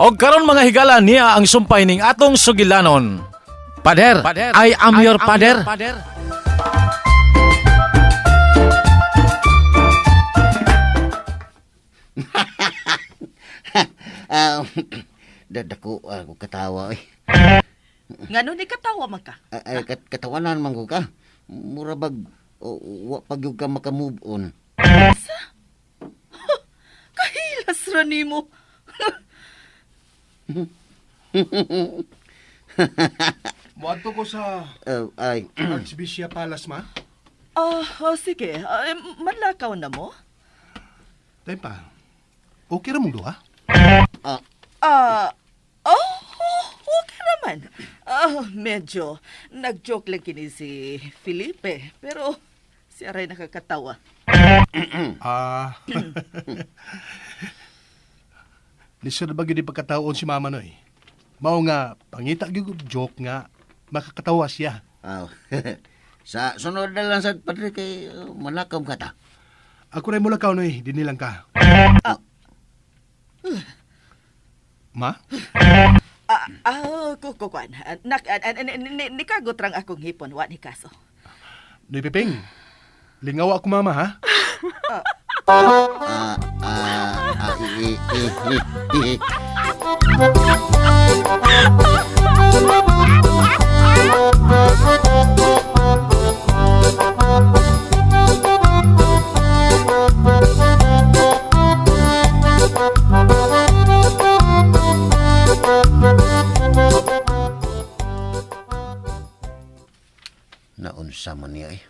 Og karon mga higala niya ang sumpay ning atong sugilanon. Pader, I am your pader. Ah, dadako ako katawa eh. Ngano ni katawa man ka? Ay, katawanan man ko ka. Mura bag wa pa gyud ka maka-move on. Kahilas ra nimo. Muadto ko sa Ay, Archbishop Palace, ma. Ah, oh, sige. Ah, manlakaw na mo? Tayo pa. Okay ra mong duha? ah, Ah, oh, oh, okay naman. Ah, medyo nag-joke lang kini si Felipe, pero si Aray nakakatawa. Ah. Lisod ba gyud pagkataon si Mama Noy? Mao nga pangita gyud og joke nga makakatawa siya. aw. Sa sunod na lang sa padre kay manakaw ka ta. Ako ray mulakaw Noy, dinhi lang ka. Ma? Ah, ah, kukuan. Nak, nikagot rang akong hipon, wa ni kaso. Noy Piping. Lingaw ako mama ha. Ah, ah, ah, i, i, i, i. Naunsa man niya eh.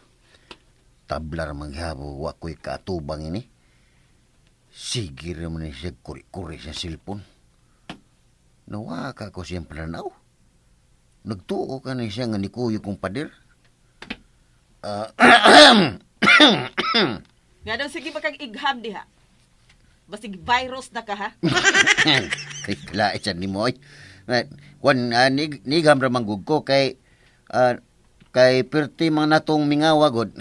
Tablar manghabo wa ko'y kaatubang ini. Sige raman ni siya kuri-kuri sa silpon. Nawaka ko siyang pananaw. Nagtuo ka na siya nga nikuyo kong pader. Ah, Nga sige ba kang igham diha? Basig virus na ka ha? Kay kalait sa nimo oy. Kwan nigam ra manggug ko kay kay perti mga natong mingawa god.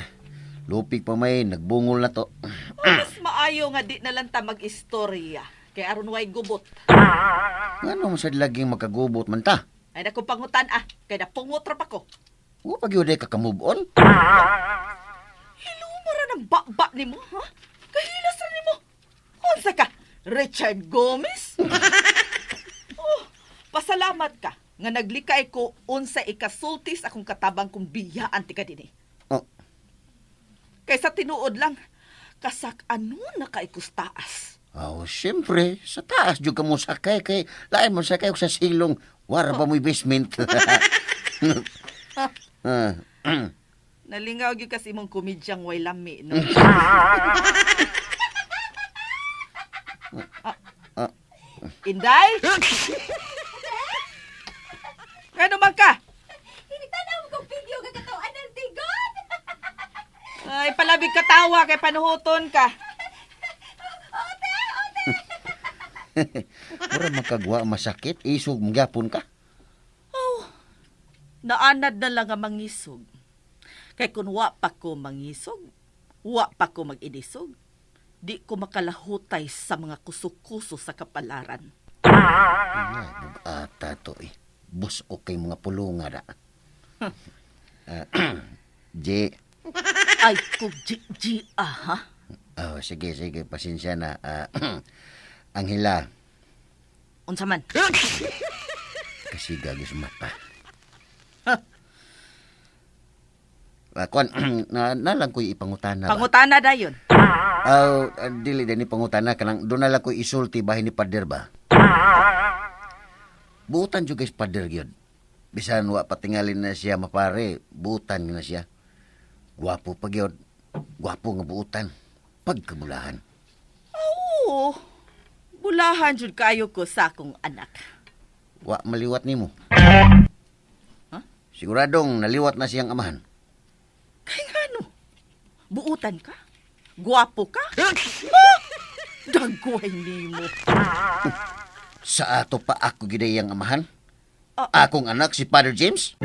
Lupig pa may nagbungol na to. Mas maayo nga di na lang ta mag-istorya. Kay aron way gubot. Ngano man sad laging makagubot man ta? Ay naku pangutan ah, kay napungot ra pa ko. Wa pa gyud ka move on. Hiluma ra ng ba nimo, ha? Kahilas ra nimo. Unsa ka? Richard Gomez? Oh, pasalamat ka nga naglikay ko unsa ikasultis akong katabang kung biyaan ti ka dinhi. Oh, Kaysa tinuod lang, kasak ano na kaikustaas. oh, siyempre, sa taas jud ka mo sakay kay lain mo sakay og sa silong. Wara pa mo'y basement. Ah, Nalingaw gyud kasi imong komedyang way lami, no? Ah. Inday? Kano man ka? Hinitanaw ko video nga katawan ng tigon. Ay, palabig katawa kay panuhuton ka. Ote, ote. Mura makagwa masakit, isog magyapon ka. Oh, naanad na lang ang mangisog. Kay kun wa pa ko mangisog, wa pa ko mag-inisog, di ko makalahutay sa mga kuso-kuso sa kapalaran. Ay, bugata to eh. Bus okay mga pulunga da. Ah, J. Ay, ko ji, ji, ah, ha? Oh, sige, sige, pasensya na. Ah, Angela, Unsa man? kasi gagis mata. Ah, kuan, na lang ko'y ipangutana ba? Pangutana dayon. Oh, dili din pangutana kanang doon na lang ko'y isulti bahin ni Pader ba? Buutan jud guys Pader gyud. Bisan wa patingalin na siya mapare, buutan na siya. Gwapo pa gyud. Gwapo nga buutan. Pagkabulahan. Oo. Bulahan jud kayo ko sa akong anak. Wa maliwat nimo. Huh? Siguradong naliwat na siyang amahan. Kay ngano? Buutan ka? Gwapo ka? Ah! Dagway nimo. Sa ato pa ako giday ang amahan? Ah. Akong anak si Father James?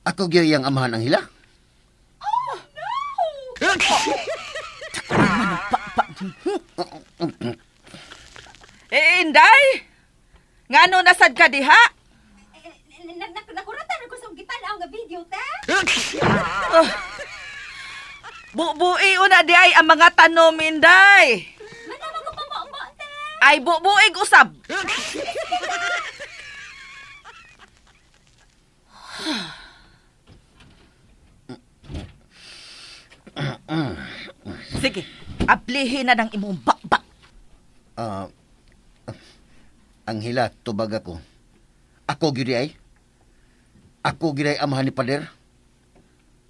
Ako Ako gyud iyang amahan ang hila. Eh, Inday! Ngano nasad ka diha? Nakuratan ko sa gitan-aw nga video, te. Bubui una di ay ang mga tanom, Inday. Manama ko pamomo, te. Ay, bubuig usab. Sige, ablihin na ng imong bakbak. Ah, Anghela, tubag ako. Ako gyud ay. Ako gyud ay amahan ni Pader.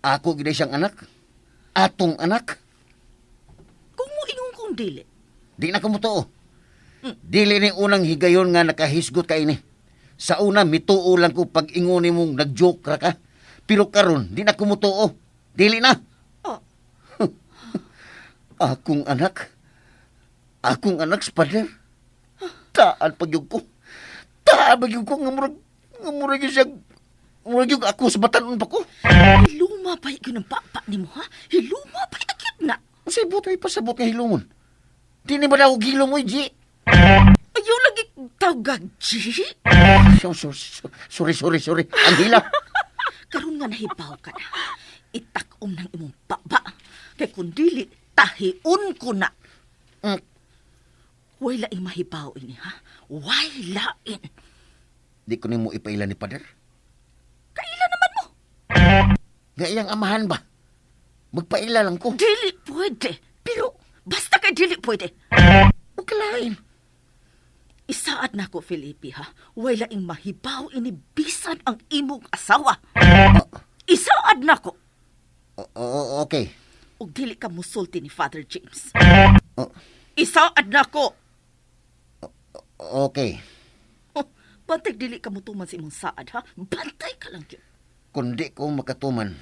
Ako gyud ay siyang anak. Atong anak. Kung mo ingon kong dili, Di na kumutuo. Dili ni unang higayon nga nakahisgot ka ini. Sa una, mituo lang ko pag ingon mong nag-joke ra ka. Pero karon, di na kumutuo. Dili na. Oh. Akong anak. Akong anak sa pader. Taan pagyug ko. Taan pagyug ko. Nga murag yun siya. Murag yun ako sa batanon pa ko. Hiluma pa yun ang bakbak nimo ha? Hiluma pa akit na. Unsay buto ipasabot nga hilumon? Di ni ba daw gilom mo, G? Ayaw lagi tawgag, G. So, so, so, sorry, sorry, sorry. Ang hila. Karon nga nahibaw ka na. Itak-om ng imong baba. Kay kung dili, tahiun ko na. Way laing mahibaw ini, ha? Way lain. Di ko nimo ipaila ni Pader. Kaila naman mo. Nga iyang amahan ba? Magpaila lang ko. Dili pwede. Pero basta kay dili pwede. O kalain. Isaad na ko, Felipe, ha? Way laing mahibaw ini bisan ang imong asawa. Isaad na ko. Okay. Ug dili ka musulti ni Father James. O, Isaad na ko. okay. Oh, bantay dili ka mutuman sa imong saad, ha? Bantay ka lang yun. Kung di ko makatuman,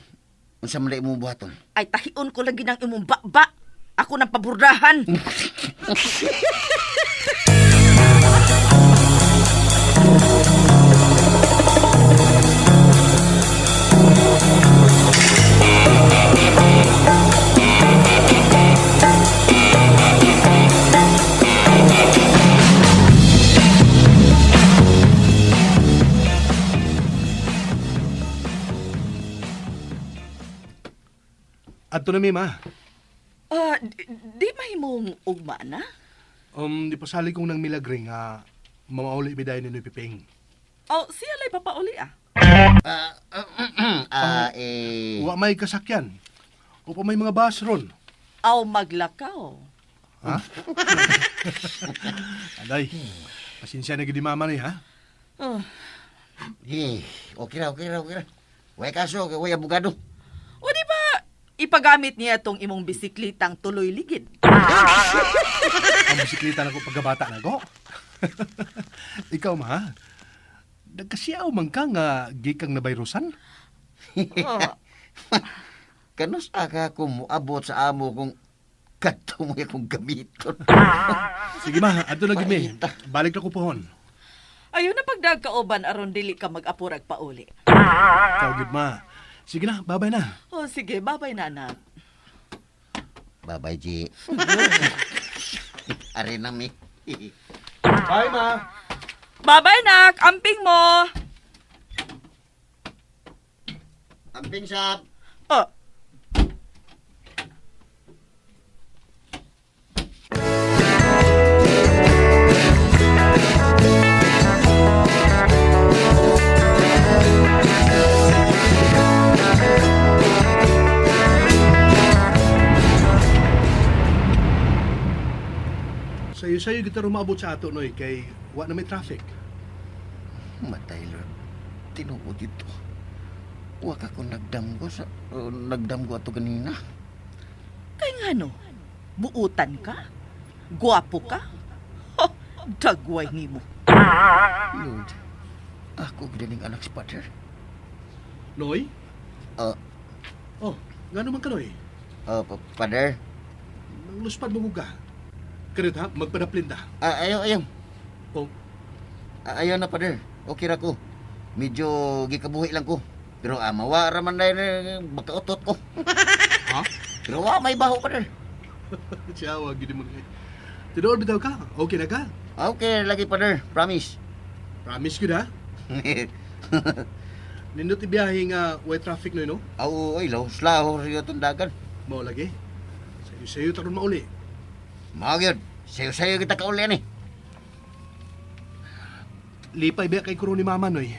unsa man mo buhaton? Ay tahion ko lagi ng imong bakba. Ako nang paburdahan. Adto na mi, ma. Ah, di mahimong ugma na? Di pasali kong nang milagre nga mamauli mi dayon ni Piping. Oh, siya lay papauli ah. Ah, eh... Wa may kasakyan. O pa may mga bus ron. Aw maglakaw. Ha? Aday, pasensya na gid ni mama ni ha. Oh, Eh, okay ra, okay ra, okay ra. Way kaso, kay way abogado. o di ba ipagamit niya tong imong bisiklitang tuloy ligid? Ang bisikleta na ko pagkabata na ko. Ikaw ma, nagkasiyaw man ka nga gikang nabayrusan? Oh, Kanus aga ko moabot sa amo kung kadto mo akong gamiton. Sige ma, adto na gid mi. Paita. Balik na ko pohon. Ayaw na pagdagkaoban aron dili ka mag-apurag pauli. Ikaw gid ma. Sige na, babay na. Oh, sige, babay na anak. Bye-bye, G. Ari na mi. Bye ma. Babay nak, amping mo. Amping sab. Oh, Sayo-sayo kita rumaabot sa ato noy kay wa na may traffic. Matay, Lord. Tinuod ito. Wa ka ko nagdamgo sa nagdamgo ato ganina. Kay ngano? Buutan ka? Guwapo ka? Ha, dagway nimo. Lord, ako gid anak si Father. Noy? Ah, Oh, ngano man ka noy? Father. Nangluspad mo ka. Karit ha, magpadaplin ta. Ah, ayaw, ayaw. Oh, Ah, ayaw na, Father. Okay ra ko. Medyo gikabuhi lang ko. Pero mawa ra man dahil magkautot ko. Ha? Pero wa may baho, pader. Siyawa, gid mo. Tinuod bitaw ka? Okay na ka? Okay, lagi, pader. Promise. Promise gyud ha. Nindot ibiyahe nga way traffic noy, no? Aw, oy, lahos lahos yung tundagan. Mao lagi. Sayo sayo taron mauli. Mao gyud. Sayo-sayo kita kauli ni. Lipay ba kay kuro ni mama noy?